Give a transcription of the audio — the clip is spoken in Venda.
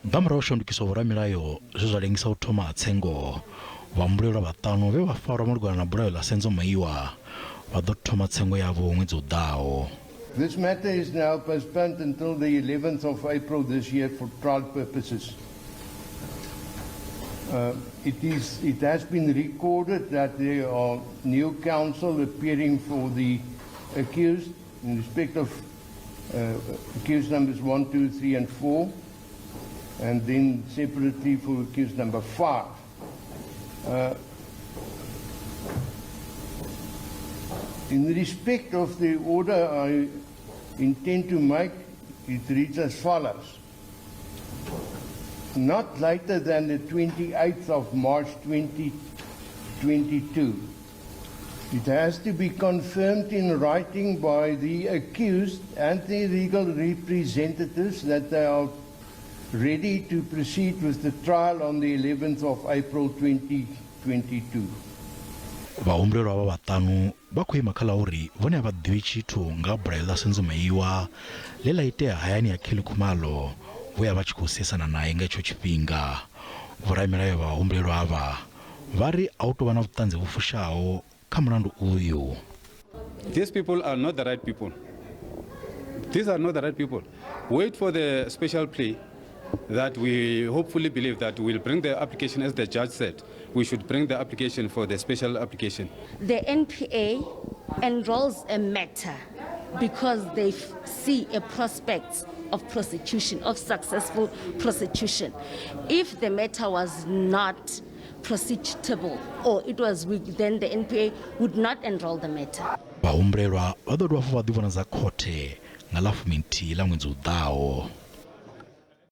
Nga murahu ha u shandukiswa vhoramilayo zwe zwa lengisa u thoma ha tsengo, vhahumbulelwa vhaṱanu vhe vha farwa malugana na bulayo ḽa Senzo Meyiwa vha ḓo thoma tsengo yavho ṅwedzi u ḓaho. This matter is now postponed until the 11th of April this year for trial purposes. It, is, it has been recorded that there are new counsel appearing for the accused in respect of accused numbers 1, 2, 3, and 4, and then separately for accused number 5. In respect of the order I intend to make, it reads as follows. Not later than the 28th of March 2022, it has to be confirmed in writing by the accused and the legal representatives that they are ready to proceed with the trial on the 11th of April 2022. Vhahumbulelwa avha vhaṱanu vha khou ima kha ḽa uri vhone a vha ḓivhi tshithu nga ha bulayo ḽa Senzo Meyiwa ḽe ḽa itea hayani ha Kelly Khumalo we a vha tshi khou seisana nae nga itsho tshifhinga. Vhoramilayo vha vhahumbulelwa avha vha ri a hu tou vha na vhuṱanzi vhu fushaho kha mulandu uyu. These people are not the right people. These are not the right people. Wait for the special plea that we hopefully believe that we'll bring the application, as the judge said, we should bring the application for the special application. The NPA enrolls a matter because they see a prospect of prosecution, of successful prosecution. If the matter was not prosecutable or it was weak, then the NPA would not enroll the matter. Vhahumbulelwa vha ḓo dovha hafhu vha ḓivhonadza khothe nga ḽa 11 ḽa ṅwedzi u ḓaho.